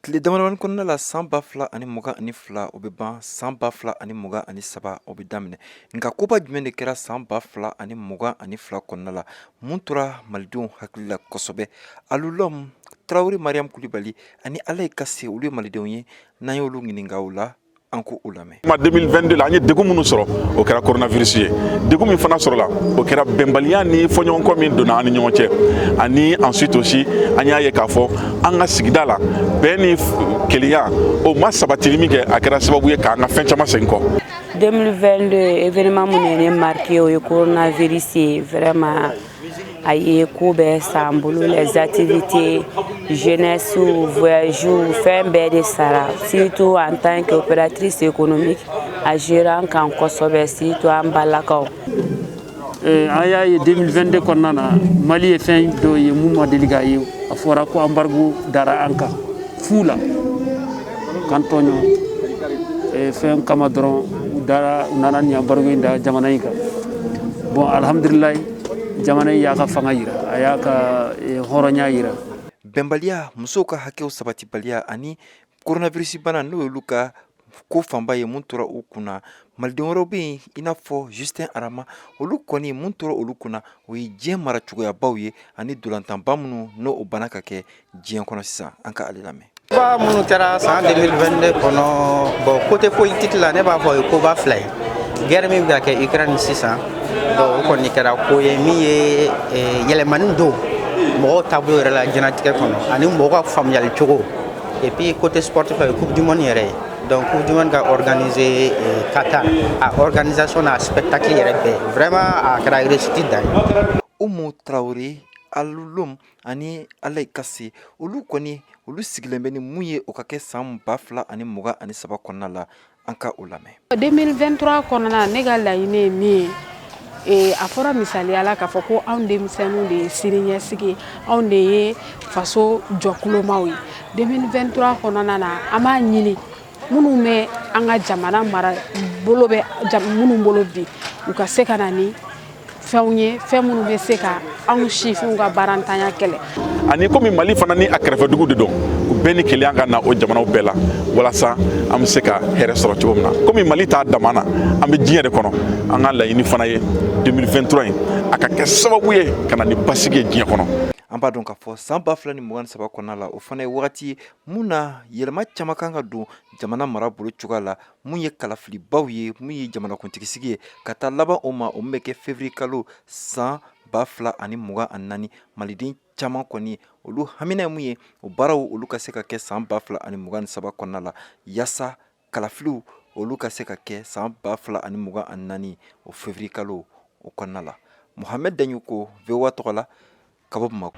Tile damadamani kɔnɔna la, san 2022, o bɛ ban, san 2023, o bɛ daminɛ. Nka koba jumɛn de kɛra san 2022 kɔnɔna la, mun tora malidenw hakili la kosɛbɛ? Alulɔm Tarawele, Mariam Kulibali ani Alayi Kase, olu ye malidenw ye. N'an y'olu ɲininka o la, an ko o lamɛn. Ma 2022 la, an ye degun minnu sɔrɔ, o kɛra coronavirus ye. Degun min fana sɔrɔla, o kɛra bɛnbaliya ni fɔɲɔgɔnkɔ min donna an ni ɲɔgɔn cɛ. Ani ensuite aussi, an y'a ye k'a fɔ an ka sigida la, bɛn ni kelenya o ma sabatili min kɛ, a kɛra sababu ye k'an ka fɛn caman segin kɔ. 2022, événement minnu ye ne marqué, o ye coronavirus ye. Vraiment, a ye ko bɛɛ san bolo, les activités, jeunesse, voyage, fɛn bɛɛ de sara. Surtout en tant que opératrice économique, a géré an kan kosɛbɛ, surtout an balakaw. An y'a ye 2022 kɔnɔna na, Mali ye fɛn dɔ ye mun ma deli k'a ye. A fɔra ko embargo dara an kan fu la k'an tɔɲɔ fɛn kama dɔrɔn. U dara, u nana ni embargo in da jamana in kan. Bon, alhamdulilayi, jamana in y'a ka fanga yira, a y'a ka hɔrɔnya yira. Bɛnbaliya, musow ka hakɛw sabatibaliya ani coronavirus bana, n'o y'olu ka ko fanba ye, mun tora u kunna? Maliden wɛrɛw bɛ yen, i n'a fɔ Justin Arama, olu kɔni, mun tora olu kunna, o ye diɲɛ maracogoyabaw ye ani dolantanba minnu n'o o bana ka kɛ diɲɛ kɔnɔ sisan. An ka ale lamɛn. Koba minnu kɛra san 2022 kɔnɔ, bon, côté politique la, ne b'a fɔ o ye koba fila ye. Guerre min bɛ ka kɛ Ukraine sisan, bon, o kɔni kɛra ko ye min ye yɛlɛmani don mɔgɔw taabolo yɛrɛ la diɲɛlatigɛ kɔnɔ ani mɔgɔw ka faamuyali cogo. Et puis côté sportif, o ye Coupe du monde yɛrɛ ye. Donc Coupe du monde ka organiser Qatar, a organisation n'a spectacle yɛrɛ bɛɛ, vraiment a kɛra réussite dan ye. Umu Tarawele, Alulom ani Alayi Kase, olu kɔni, olu sigilen bɛ ni mun ye o ka kɛ san 2023 kɔnɔna la? An ka o lamɛn. 2023 kɔnɔna, ne ka laɲini ye min ye, a fɔra misaliya la k'a fɔ ko anw denmisɛnninw de ye sini ɲɛsigi ye, anw de ye faso jɔkulomaw ye. 2023 kɔnɔna na, an b'a ɲini minnu bɛ an ka jamana mara bolo bɛ minnu bolo bi, u ka se ka na ni fɛnw ye, fɛn minnu bɛ se ka anw sifinw ka baarantanya kɛlɛ. Ani komi Mali fana ni a kɛrɛfɛdugu de don, bɛɛ ni kelenya ka na o jamanaw bɛɛ la walasa an bɛ se ka hɛrɛ sɔrɔ cogo min na. Komi Mali t'a dama na, an bɛ diɲɛ de kɔnɔ. An ka laɲini fana ye 2023 in, a ka kɛ sababu ye ka na ni basigi ye diɲɛ kɔnɔ. An b'a dɔn k'a fɔ san 2023 kɔnɔna la, o fana ye wagati ye mun na yɛlɛma caman kan ka don jamana mara bolo cogoya la, mun ye kalafilibaw ye, mun ye jamanakuntigisigi ye, ka taa laban o ma, o min bɛ kɛ février kalo san 2024. Maliden caman kɔni, olu hamina ye mun ye, o baaraw olu ka se ka kɛ san 2023 kɔnɔna la, yaasa kalafiliw olu ka se ka kɛ san 2024, o février kalo o kɔnɔna la. Mohamed Daɲoko, VOA tɔgɔ la, ka bɔ Bamakɔ.